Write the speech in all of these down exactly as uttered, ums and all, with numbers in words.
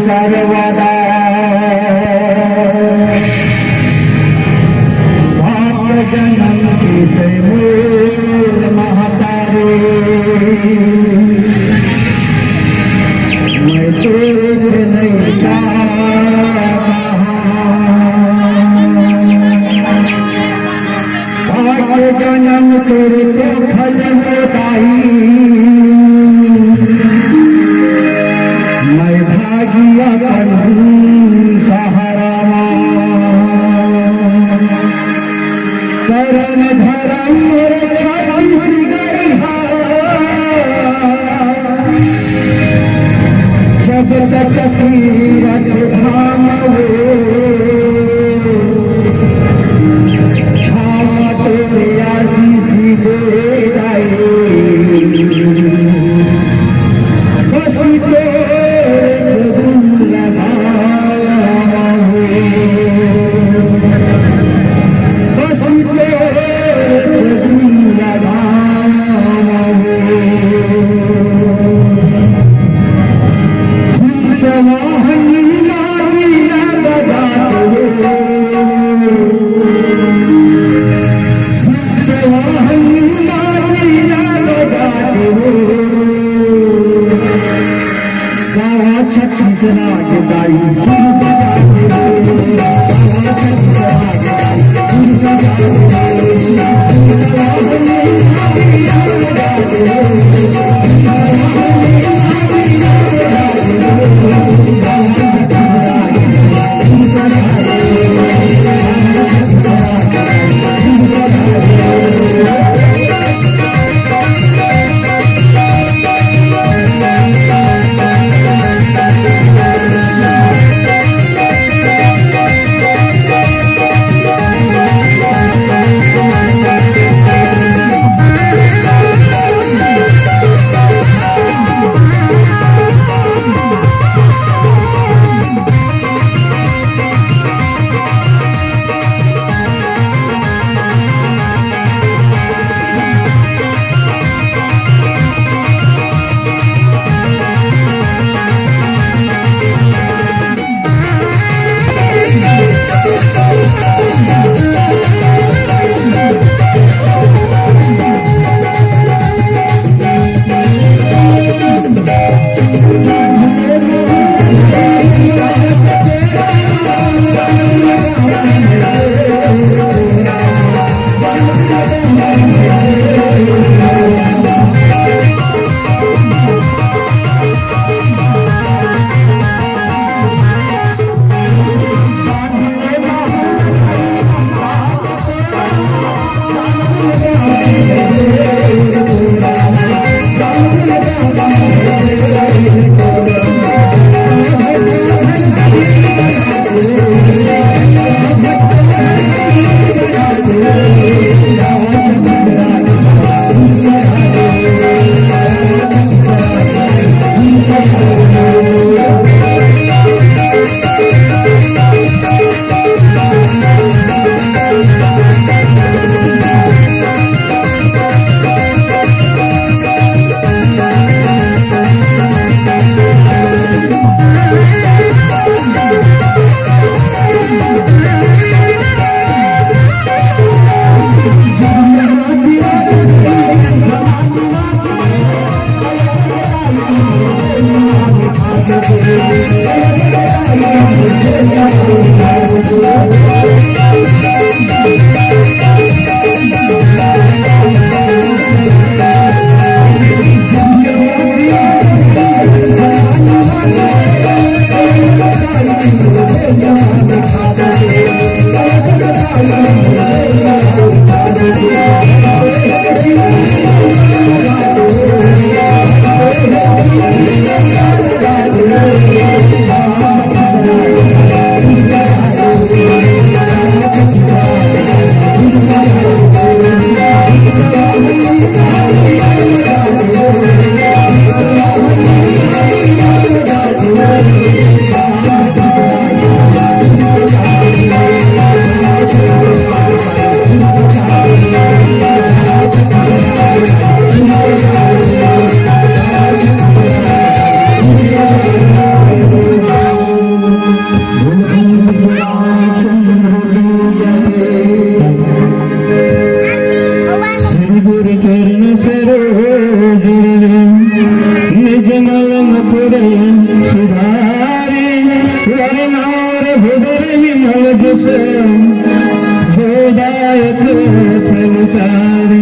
सर्वदा। सात जन्म के तै मोर महतारी, मैं तोर नहीं का। सात जन्म तोर तो खल होताई, मैं भागिया अपन सहारा मा। करम धरम मोर छत्तीसगढ़िया, जब तक तीरथ धाम हो, छाव तोरे आशीष दे जाए। बस तोरे जरूर लगावा हो, बस तोरे जरूर लगावा हो। हम जवाहर जस जोदायक फल चारि,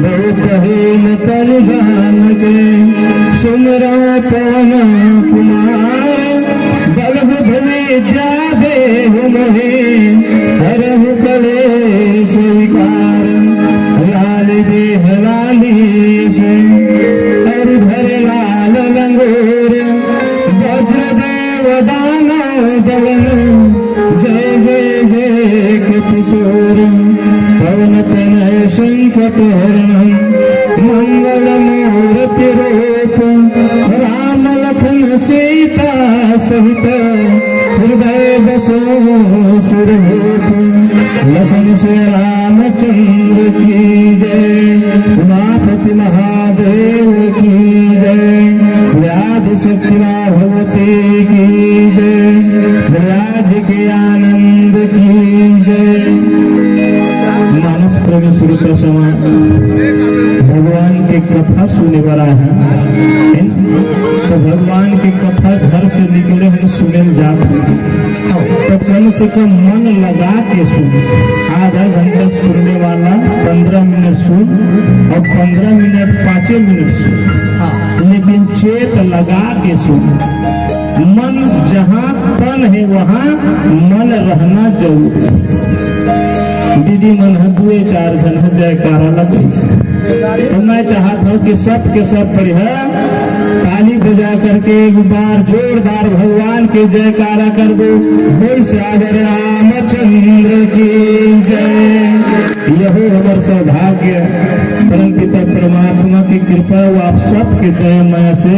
बहुत हीन तन जान के सुमरा पवन कुमार। बल बुध विद्या देहु मोहे, हरहु कलेस विकार। लाल देह लाली से, अउर धरे लाल लंगोर। वज्रदेव दानव दलन, जय जय जय कपिशोर। पवन तनय संकट हरण, मंगल मूर्ति रूप। राम लखन सीता सहित, हृदय बसो सुरभूप। लखन से रामचंद्र की जय, उमापति महादेव की जय, व्याध शक्ति भगवती की जय, ब्रज के आनंद की जय। मानस प्रेमी श्रोता समाज, भगवान के कथा सुने बर आए हैं, है ना? तो भगवान के कथा घर से निकले हैं, सुने ल जात हैं, तो कम से कम मन लगा के सुन। आधा घंटा सुनने वाला पंद्रह मिनट सुन और पंद्रह मिनट पाँचे मिनट सुन, हाँ, लेकिन चेत लगा के सुन। मन जहाँ तन है, वहाँ मन रहना जरूरी है। दीदी मन ह दुए चार झन ह जयकारा लगइस, तो मैं चाहत हूँ कि सब के सब बढ़िया ताली बजा करके एक बार जोरदार भगवान के जयकारा कर दो। बोल सियावर रामचंद्र की जय। यहो हमर सौभाग्य, परमपिता परमात्मा की कृपा, वो आप सबके दया माया से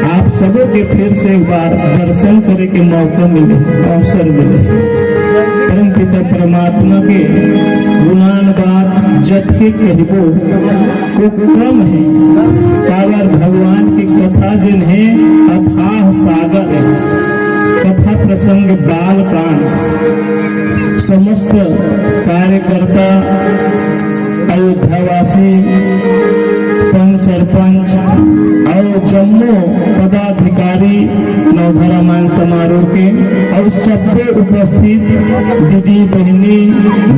आप सबों के फिर से एक बार दर्शन करे के मौका मिले, अवसर मिले। परमपिता परमात्मा के गुणान बात जतके कहिबो, वो कम है। काबर भगवान की कथा जेन है, अथाह सागर है। कथा प्रसंग बाल कांड, समस्त कार्यकर्ता, अयोध्यावासी, पंच सरपंच और जम्मो पदाधिकारी, नवधा रामायण समारोह के और सब्बे उपस्थित दीदी, बहिनी,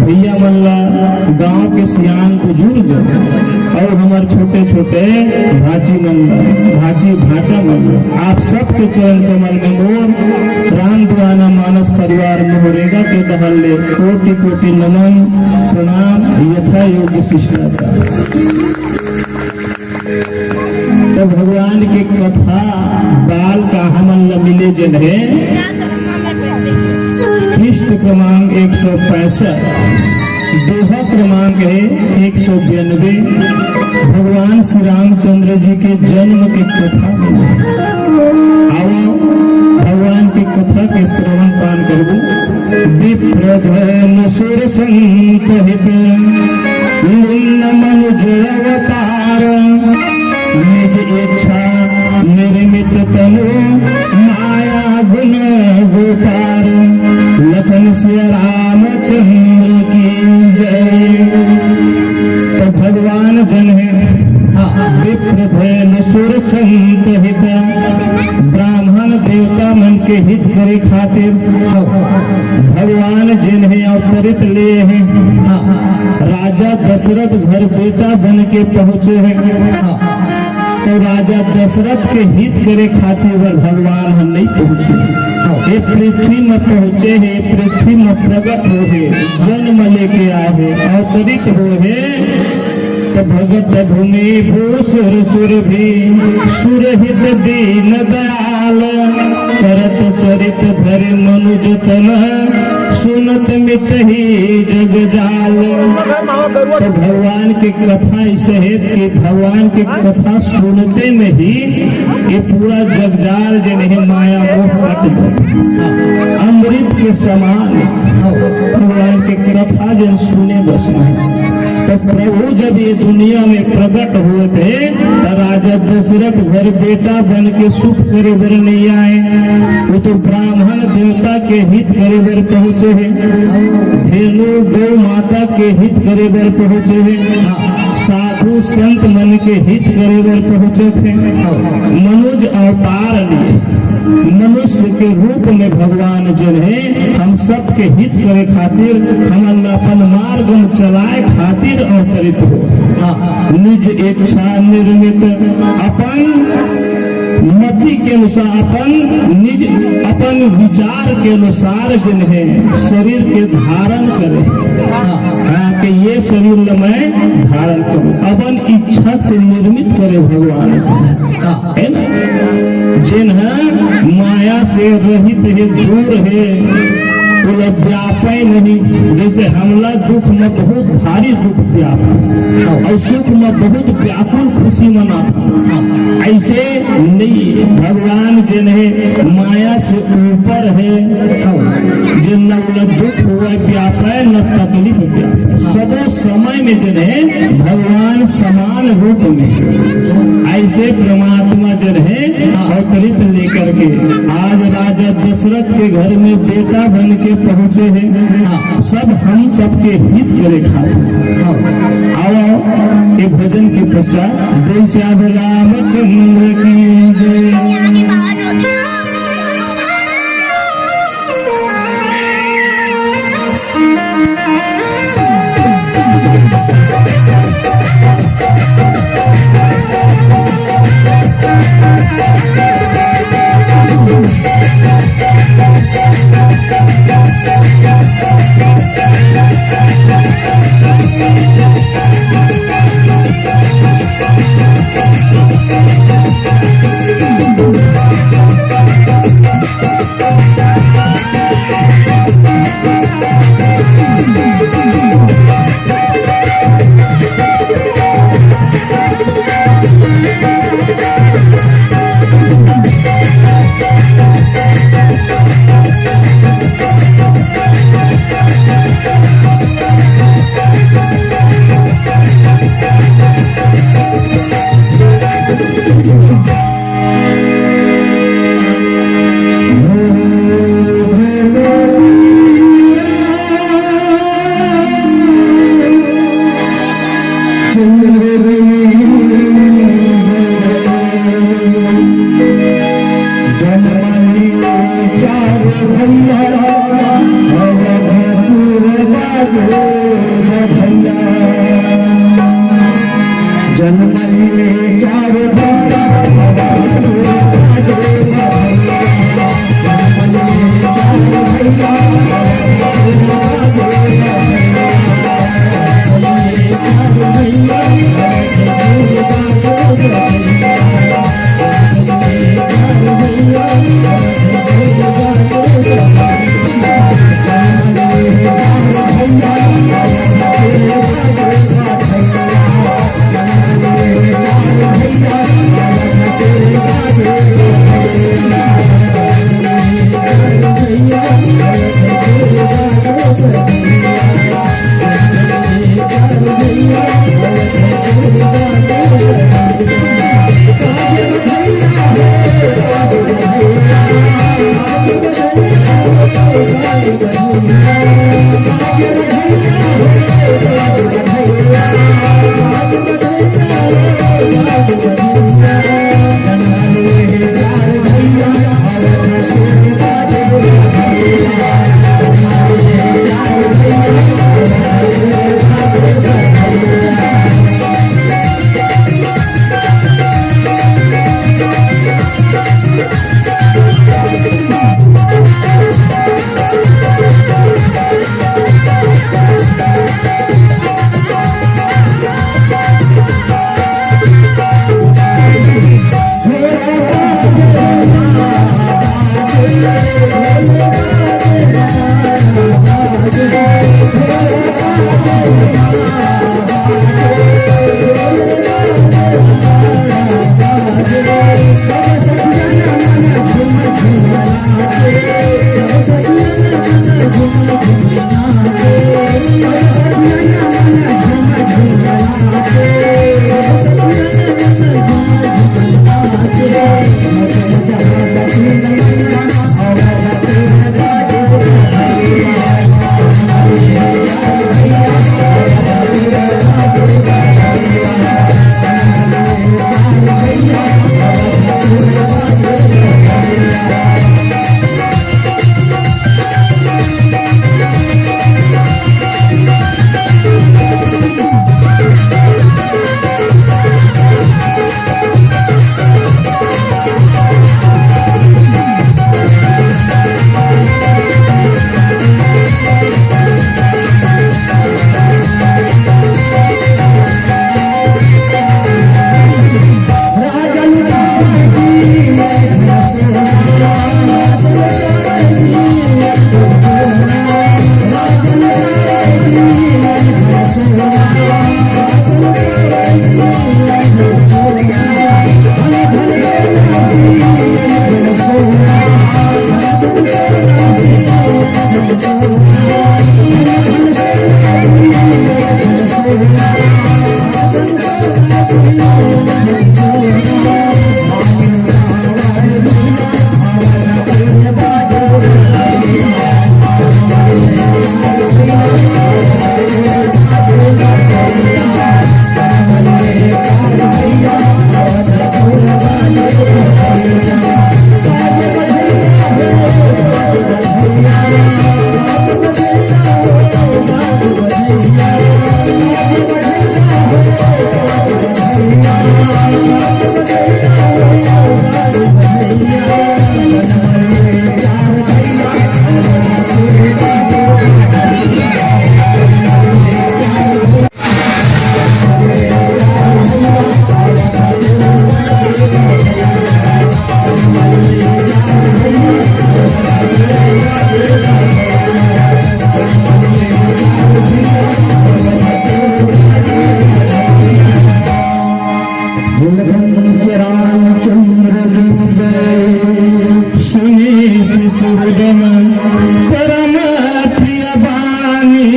भैया मन ला, गांव के सियान बुजुर्ग और हमर छोटे छोटे भांची मन ला, भांची भांचा मन ला, आप सबके चरण कमल में मोर राम दुआना मानस परिवार मोहरेगा के डहर ले कोटि कोटि नमन प्रणाम यथा योग्य शिष्टाचार। तो भगवान के कथा बाल का हमन ला मिले जेन है, पृष्ठ क्रमांक एक सौ पैंसठ, दोहा क्रमांक है एक सौ बयानबे। भगवान श्री रामचंद्र जी के जन्म के कथा मिले। आओ, भगवान की कथा के श्रवण पान करबो। विप्रधन सुर संत हित, लीन मनुज अवतार। निज इच्छा निर्मित तनु, माया गुण गोपार। लखन सिया रामचंद्र की जय। तो भगवान जेन है, हाँ, विप्र धैन सुर संत हित, ब्राह्मण देवता मन के हित करे खातिर भगवान जेन है अवतरित ले है। राजा दशरथ घर बेटा बन के पहुंचे है, तो राजा दशरथ के हित करे खातिर बर भगवान ह नहीं पहुंचे। ये पृथ्वी में पहुंचे है, पृथ्वी में प्रकट हो है, जन्म लेके आए है, अवतरित हो है। तो भगत भूमि भूसुर सुर भी, सुर हित दीन दयाल, करत चरित धरि मनुज तन, सुनत मिटहि जग जाल। तो भगवान के कथा ऐसे है कि भगवान के कथा सुनते में ही ये पूरा जग जाल जेन है माया मोह कट जाता है। अमृत के समान भगवान के कथा जेन सुने बस में। तो प्रभु जब ये दुनिया में प्रकट होत हे, तो राजा दशरथ घर बेटा बन के सुख करे बर नहीं आए, वो तो ब्राह्मण देवता के हित करे बर पहुंचे हे, धेनु गौ माता के हित करे बर पहुंचे हे, साथ संत मन के हित करे बर पहुंचत हे। मनुज अवतार लिए मनुष्य के रूप में भगवान जेन हे, हम सबके हित करे खातिर, हमन ला अपन मार्ग में चलाए खातिर अवतरित हो। निज इच्छा निर्मित अपन मति के अनुसार, अपन निज, अपन विचार के अनुसार जेन हे शरीर के धारण करे। हाँ, कि ये शरीर ल मैं धारण करूं, अपन इच्छा से निर्मित करे भगवान जी। हाँ। हे ना? जेन ह माया से रहित हे, दूर हे, ओला व्यापे नहीं। जैसे हमला दुख में बहुत भारी दुख व्याप्त, हाँ। और सुख में बहुत व्याकुल खुशी मनात। हाँ। ऐसे नहीं, भगवान जेन हे माया से ऊपर हे, हाँ। जेन न ओला दुख होवय व्यापय, न तकलीफ व्यापय। सबो समय में जेन हे भगवान समान रूप में, ऐसे परमात्मा जेन हे अवतरित लेकर के आज राजा दशरथ के घर में बेटा बन के पहुंचे हे। सब हम सबके हित करे खातिर। आओ, आओ, ये भजन के पश्चात बोल श्याम रामचंद्र की जय। बोल घनश्याम रामचंद्र की जय। सुनि शिशुहृदय परम प्रिय बानी,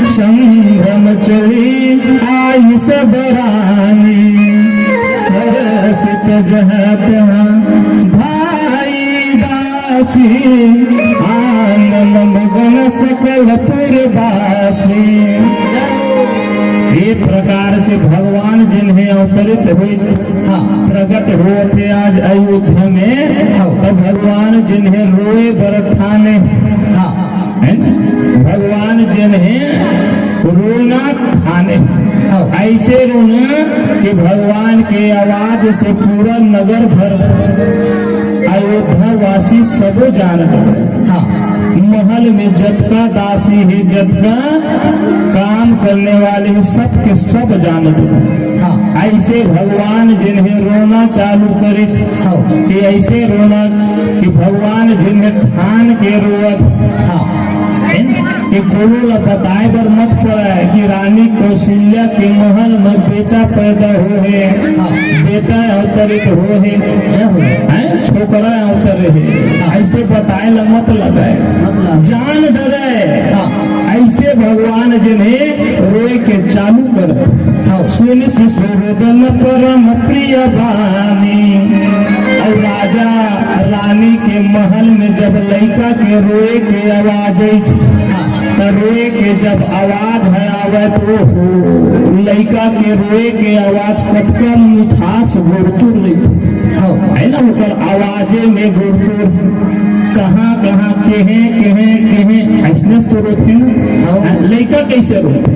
संभ्रम चली आई सब रानी। हर्षित जह तह भाई दासी, आनंद मगन सकल पुरवासी। ये प्रकार से भगवान जिन्हें अवतरित हुए, हाँ। प्रकट होत हे आज अयोध्या में, हाँ। तो भगवान जिन्हें रोए बर ठाने, हाँ। है ना? भगवान जिन्हें रोना ठाने, हाँ। ऐसे रोना कि भगवान के आवाज से पूरा नगर भर अयोध्या वासी सबो जान गए। हाँ। महल में जतका दासी हे, जतका काम करने वाले हे, सबके सब जान गए। हाँ। ऐसे भगवान जिन्हें रोना चालू करिस, हाँ। कि ऐसे रोना कि भगवान जिन्हें ठान के रोवत, हाँ। है ना? कि कोनो ला बताए बर मत पड़े कि रानी कौशल्या के महल में बेटा पैदा हो हे, हाँ। बेटा अवतरित हो हे, हैं? छोकरा अवतरे हे, हाँ। ऐसे बताए ला मत लगाए। मत लगाए। जान डरे। हाँ। ऐसे भगवान जिन्हें रोए के चालू कर। हाँ। सुनि शिशुहृदय परम प्रिय बानी। और राजा रानी के महल में जब लइका के रोए के आवाज आई, हाँ। तो रोए के जब आवाज है आवे तो लइका के रोए के आवाज कतका मिठास गुरतुर लेथे। हाँ। है ना, ओकर आवाजे में गुरतुर कहाँ कहाँ केहे केहे केहे, ऐसने तो रोथे ना। हाँ। हाँ, लइका कैसे रोथे?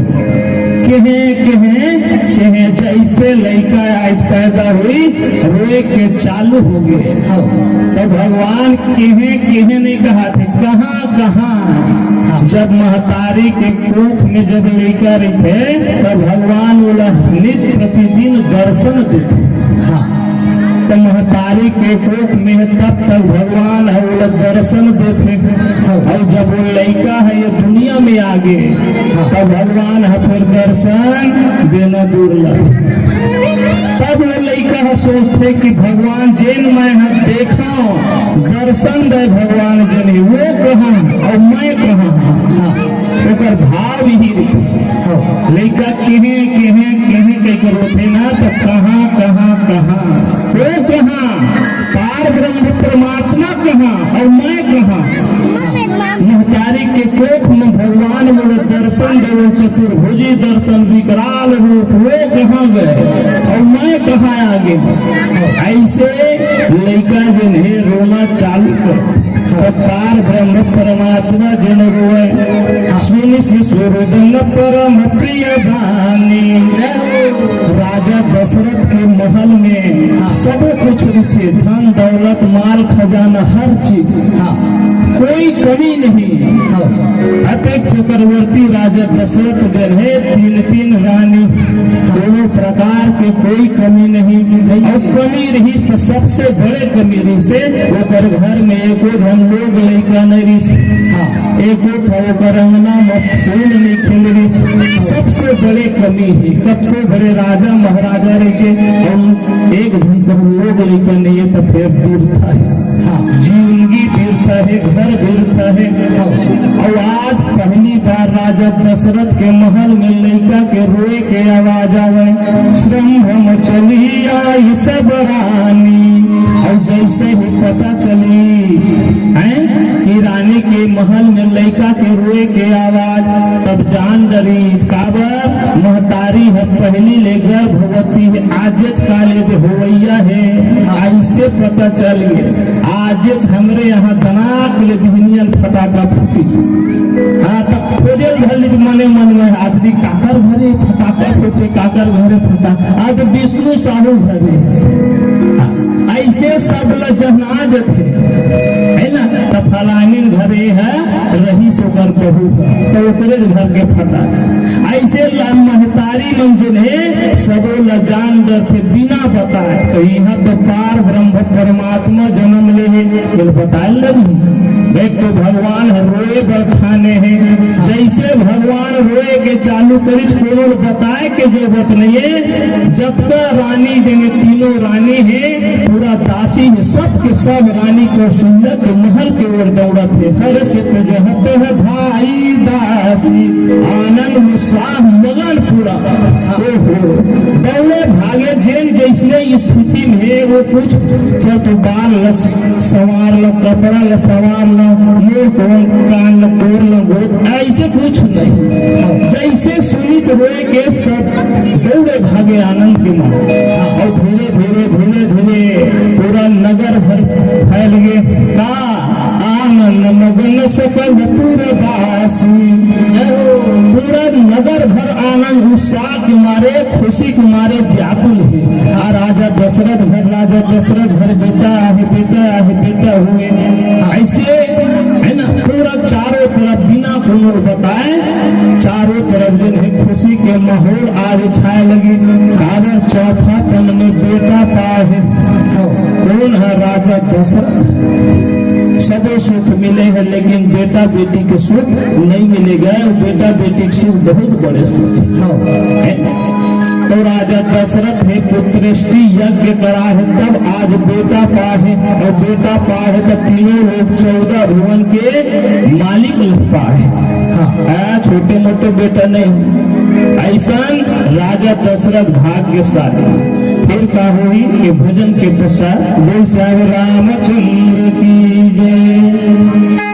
केहे केहे केहे, जैसे लइका आज पैदा हुई, रोए के चालू हो गए। हाँ। तो भगवान केहे केहे नहीं कहा थे, कहाँ कहाँ। हाँ। जब महतारी के कोख में जब लइका रहिथे, तब भगवान ओला नित प्रतिदिन दर्शन देथे। हाँ। तो महतारी के कोख में तब तक भगवान ह ओला दर्शन देथे। हाँ। और जब वो लइका है ये दुनिया में आ गे, हाँ। तब भगवान ह फिर दर्शन देना दुर्लभ। तब वो लइका ह सोचथे कि भगवान जेन मैं ह देखा, दर्शन दे भगवान जेन, वो कहाँ और मैं कहाँ? हाँ। ओकर भाव यही रहिथे। हाँ। लइका केहे केहे केहे कह के रोथे ना, तो कहाँ कहाँ कहाँ, वो कहाँ? पार ब्रह्म परमात्मा कहाँ और मैं कहाँ? महतारी के कोख में भगवान मोला दर्शन देवे, चतुर्भुजी दर्शन, विकराल रूप, वो कहाँ गए और मैं कहाँ आ गे? ऐसे लइका जेन हे रोना चालू कर, तो पार ब्रह्म परमात्मा जेन रोए। सुनि शिशुहृदय परम प्रिय बानी। राजा दशरथ के महल में सब कुछ रिहिसे, धन दौलत, माल खजाना, हर चीज। हाँ। कोई कमी नहीं। हाँ। अतेक चक्रवर्ती राजा दशरथ जेन हे, तीन तीन रानी, कोनो प्रकार के कोई कमी नहीं। नहीं। और कमी रहिस तो सबसे बड़े कमी रहिसे, ओकर घर में एको झन लोग लइका नहीं रहिस। हाँ। एको ठा ओकर अंगना में फूल नहीं खिल रहिस। सबसे बड़े कमी हे, कतको बड़े राजा महाराजा रहिके, और एक झन कहूँ लोग लइका नहीं हे, तो फिर बिरथा हे। हाँ। जिंदगी बिरथा हे, घर बिरथा हे। हाँ। जब दशरथ के महल में लइका के रोए के आवाज आवे, संभ्रम चली आई सब रानी। अउ जइसे ही पता चली, हैं, कि रानी के महल में लइका के रोए के आवाज, तब जान डरिस। काबर? महतारी ह पहिली ले गर्भवती हे, आजेच काले दे होवइया हे, अइसे पता चल गे। आजेच हमरे यहाँ दनाक ले बिहनियन फटाका फूटिस। हाँ, तब खोजे ल धर लिस मने मन में, आदमी काकर घरे फटाका फूटे, काकर घरे फटा, आज विष्णु साहू घरे। हाँ, अइसे सब ल जहना जथे, है ना? त फलानिन घरे ह रहिस ओकर बहू ह, त ओकरे घर के फटाका। अइसे ल महतारी मन जेन हे, सबो ल जान डरथे बिना बताए। त इहाँ तो पार ब्रह्म परमात्मा जनम ले हे, एला बताए ल लगही। एक तो भगवान ह रोए बर ठाने हे, जइसे भगवान रोए के चालू करिस, कोनो ल बताए के जरूरत नइ हे। जतका रानी जेन हे, तीनों रानी हे, पूरा दासी हे, सब के सब रानी कौशल्या के महल के ओर दौड़त हे। हर्षित जहत है धाई दासी, आनंद उत्साह मगन पूरा। ओहो, दौड़े भागे जेन जइसने स्थिति में हे, वो कुछ चल तो बाल ल संवार ल, कपड़ा ल संवार ल, मुंह कोन, कान ल कोर ल, गोद, अइसे कुछ नहीं। जइसे सुनिस रोए के, सब दौड़े भागे आनंद के मारे। अउ धीरे धीरे, धीरे धीरे पूरा नगर भर फैल गे। का आनंद मगन सकल पुरवासी। पूरा नगर भर आनंद उत्साह के मारे, खुशी के मारे व्याकुल हे। आ राजा दशरथ घर, राजा दशरथ घर बेटा आहे, बेटा आहे, बेटा होए। अइसे, है ना, पूरा चारों तरफ बिना कोनो बताए, चारों तरफ जेन हे खुशी के माहौल आज छाए लगिस। काबर? चौथा तन में बेटा पाए हे। कोन ह? राजा दशरथ। सबो सुख मिले हे, लेकिन बेटा बेटी के सुख नइ मिले गा। अउ बेटा बेटी के सुख बहुत बड़े सुख हे। तो राजा दशरथ हे पुत्रेष्टि यज्ञ करा हे, तब आज बेटा पाए हे, अउ बेटा पाए हे त तीनों लोक चौदह भुवन के मालिक लग पाए हे। हाँ। आ, छोटे मोटे बेटा नहीं। अइसन राजा दशरथ भाग्यशाली। फिर का होही के भजन के पश्चात बोल सियावर रामचंद्र की जय।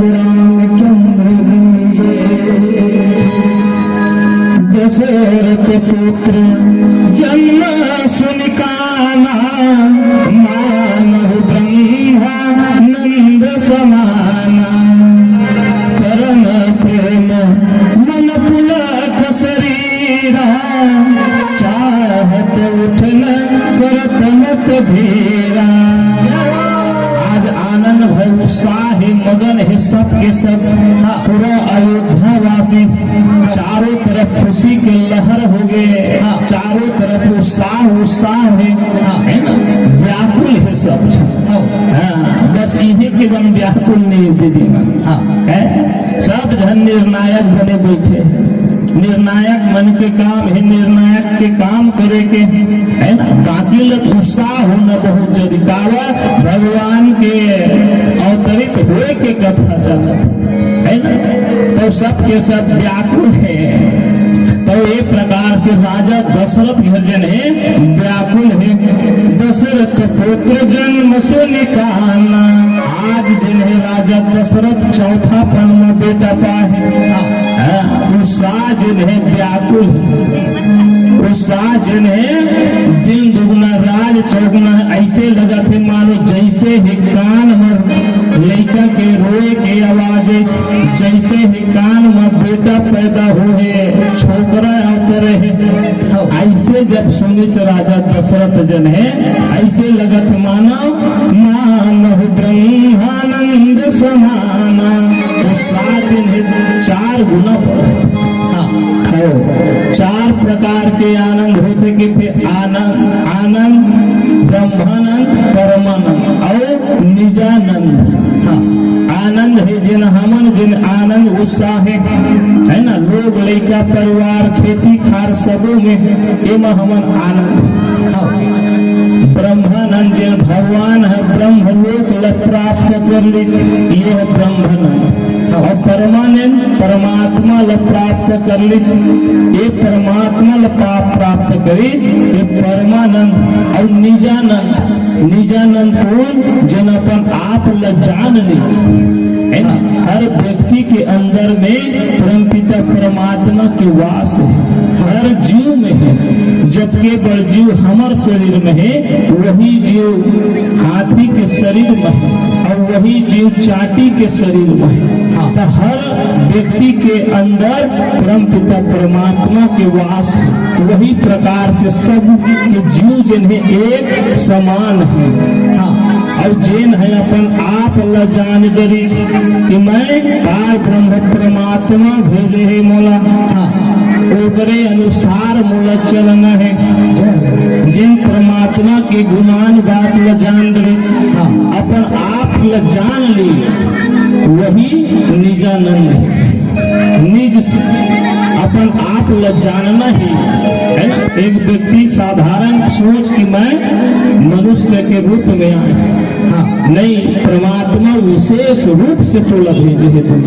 रामचंद्र गंजे दशरथ पुत्र जन्म सुनिकाना, मानहु ब्रह्मानंद समाना। परम प्रेम मन पुलक शरीरा, चाहत उठन करत मत भीरा। आज आनंद भय उत्साह हे, मगन हे सब के सब। हाँ। पूरा अयोध्या वासी चारों तरफ खुशी के लहर हो गए। हाँ। चारों तरफ उत्साह, उत्साह हे, हाँ। है ना, व्याकुल हे सब। हाँ। हाँ, बस इही के जन व्याकुल नहीं दीदी। हाँ। है, सब जन निर्णायक बने बैठे हे। निर्णायक मन के काम हे निर्णायक के काम करे के, है ना। बाकी ल उत्साह होना बहुत जरूरी। काबर भगवान के अवतरित होए के कथा चलत हे, है ना। तो सबके सब व्याकुल हे। तो ये प्रकार के राजा दशरथ घर जन हे व्याकुल हे। दशरथ पुत्र जन्म सुनिकाना। आज जन हे राजा दशरथ चौथापन में बेटा पाए। हाँ, उत्साह जन हे व्याकुल, उत्साह जन हे दिन दुगुना राज चौगुना। ऐसे लगत हे मानो जैसे हे कान में लइका के रोए के आवाज हे, जैसे हे कान में बेटा पैदा हो हे, छोकरा अवतरे हे। ऐसे जब सुनिच राजा दशरथ जन हे, ऐसे लगत मानो मानहु ब्रह्मानंद समाना। उत्साह जन हे चार गुना बढ़त। हाँ। हो, चार प्रकार के आनंद होथे, किथे आनंद, आनंद, ब्रह्मानंद, परमानंद अउ निजानंद। हाँ। आनंद हे जेन हमन, जेन आनंद उत्साह हे, है ना, लोग, लइका, परिवार, खेती खार सबो में एमा हमन आनंद। हाँ। ब्रह्मानंद जेन भगवान हे, ब्रह्मलोक ल प्राप्त कर लिस, ये हे ब्रह्मानंद। हाँ। अउ परमानंद परमात्मा ल प्राप्त कर लिस, ये परमात्मा ल पा-, प्राप्त करी, ये परमानंद। अउ निजानंद, निजानंद कोन? जेन अपन आप ल जान लिस, है ना? हर व्यक्ति के अंदर में परमपिता परमात्मा के वास हे, हर जीव में हे। जतके बड़ जीव हमर शरीर में हे, वही जीव हाथी के शरीर में हे अउ वही जीव चाटी के शरीर में हे। हाँ। त हर व्यक्ति के अंदर परमपिता परमात्मा के वास हे। वही प्रकार से सब के जीव जेन हे एक समान हे। हाँ। अउ जेन हे अपन आप ल जान डरिस कि मैं पार ब्रह्म परमात्मा भेजे हे मोला। हाँ। ओकरे अनुसार मोला चलना हे। जेन परमात्मा के गुणान बात ल जान डरिस, हाँ। अपन आप ल जान लिस, वही निजानंद हे। निज से अपन आप ल जानना ही, है ना? एक व्यक्ति साधारण सोच कि मैं मनुष्य के रूप में आया। हाँ, नहीं, परमात्मा विशेष रूप से तोला भेजे हे, तुम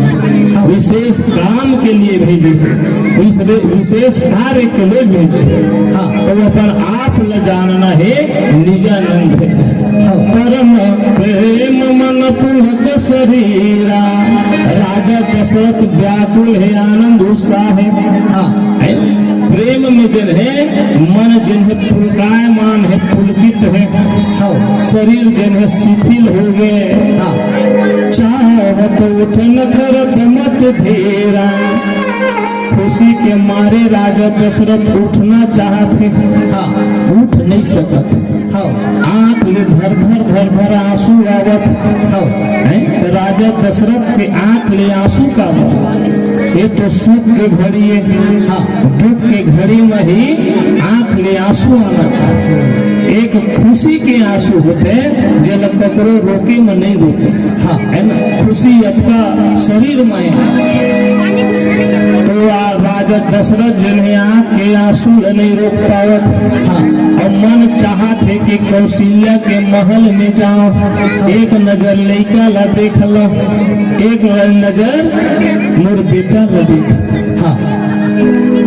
हाँ। विशेष काम के लिए भेजे हे, विशे-, विशेष कार्य के लिए भेजे हे। हाँ। तो अपन आप ल जानना हे, निजानंद हे। हाँ। परम प्रेम मन पुलक शरीरा। राजा दशरथ व्याकुल हे, आनंद उत्साह हे। हाँ। है? मन जेन हे पुलकायमान हे, पुलकित हे, हाँ। शरीर जेन हे शिथिल हो गे। हाँ। चाहत उठन करत मत धेरा। खुशी के मारे राजा दशरथ उठना चाहत हे, हाँ। उठ नहीं सकत। हाँ। आँख ले भर भर, भर भर आंसू आवत। हाँ। हैं? तो राजा दशरथ के आँख ले आंसू का आवत? ये तो सुख के घड़ी हे। हाँ। दुख के घड़ी में ही आँख ले आंसू आना चाहिए। एक खुशी के आंसू होथे, जेला ककरो रोके में नहीं रोके। हाँ, है ना? खुशी अतका शरीर में हे। तो आ राजा दशरथ जेन हे आँख के आंसू ल नहीं रोक पावत। हाँ, अउ मन चाहत हे कि कौशल्या के महल में जाओ, एक नजर लइका ला देख लो, एक नजर मोर बेटा ला देख। हाँ,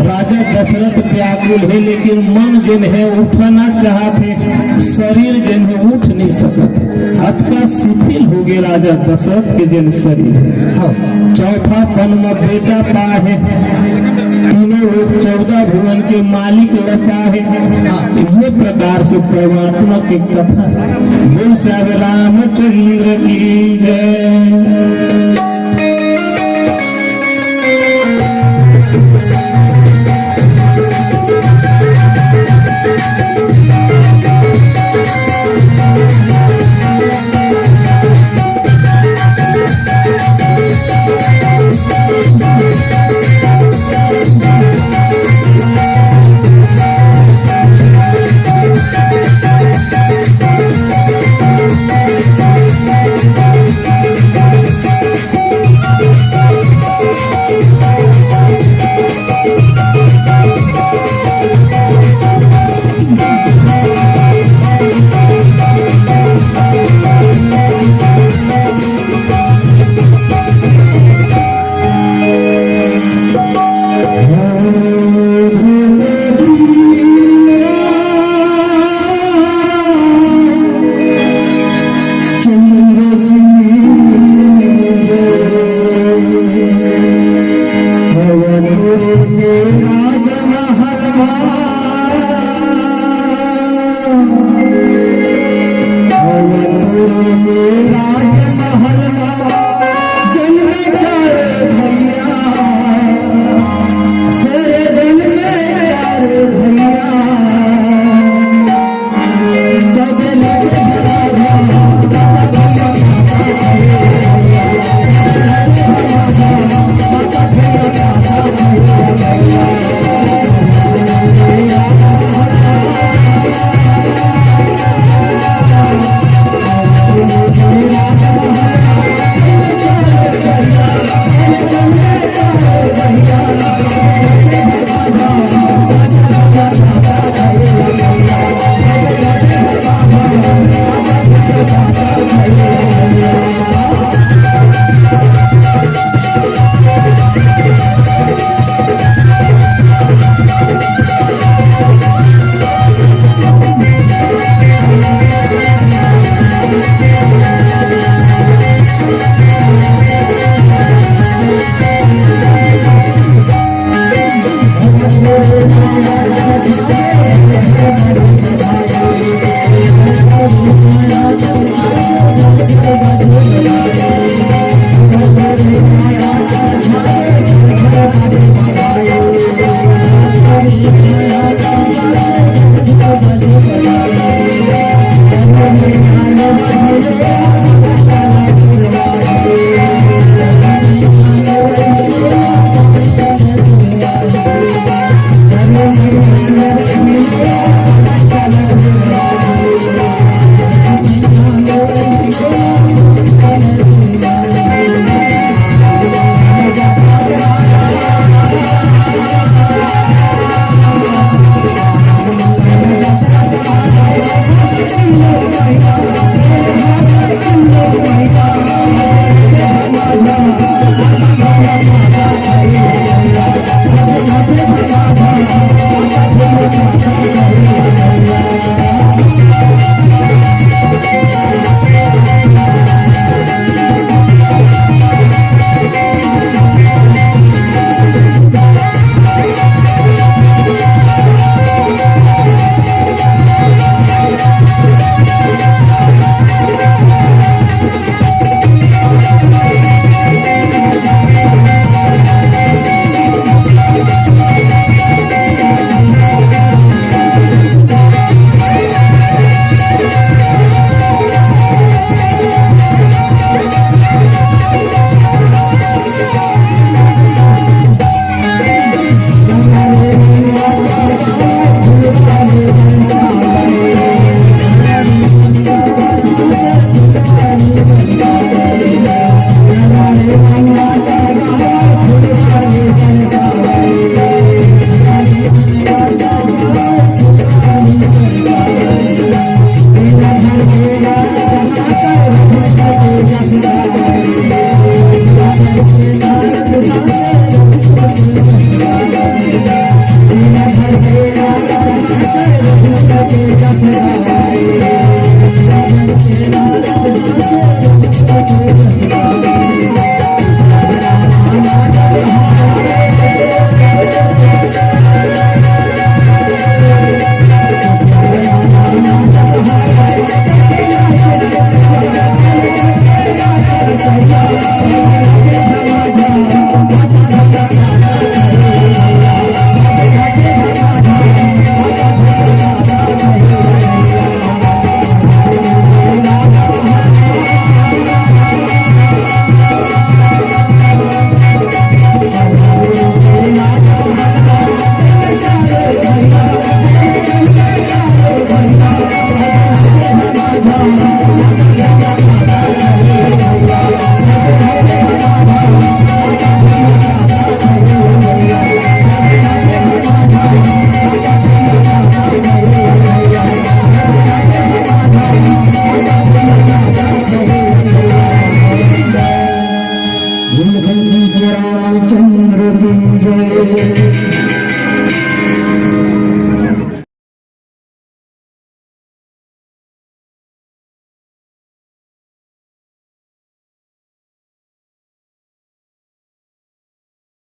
राजा दशरथ व्याकुल हे, लेकिन मन जेन हे उठना चाहत हे, शरीर जेन हे उठ नहीं सकत। अतका शिथिल हो गे राजा दशरथ के जेन शरीर हे। हाँ। चौथा पन में बेटा पाहे, तीनों लोक चौदह भुवन के मालिक ल पाहे। हाँ, ये प्रकार से परमात्मा के कथा। बोल साहब रामचंद्र की जय।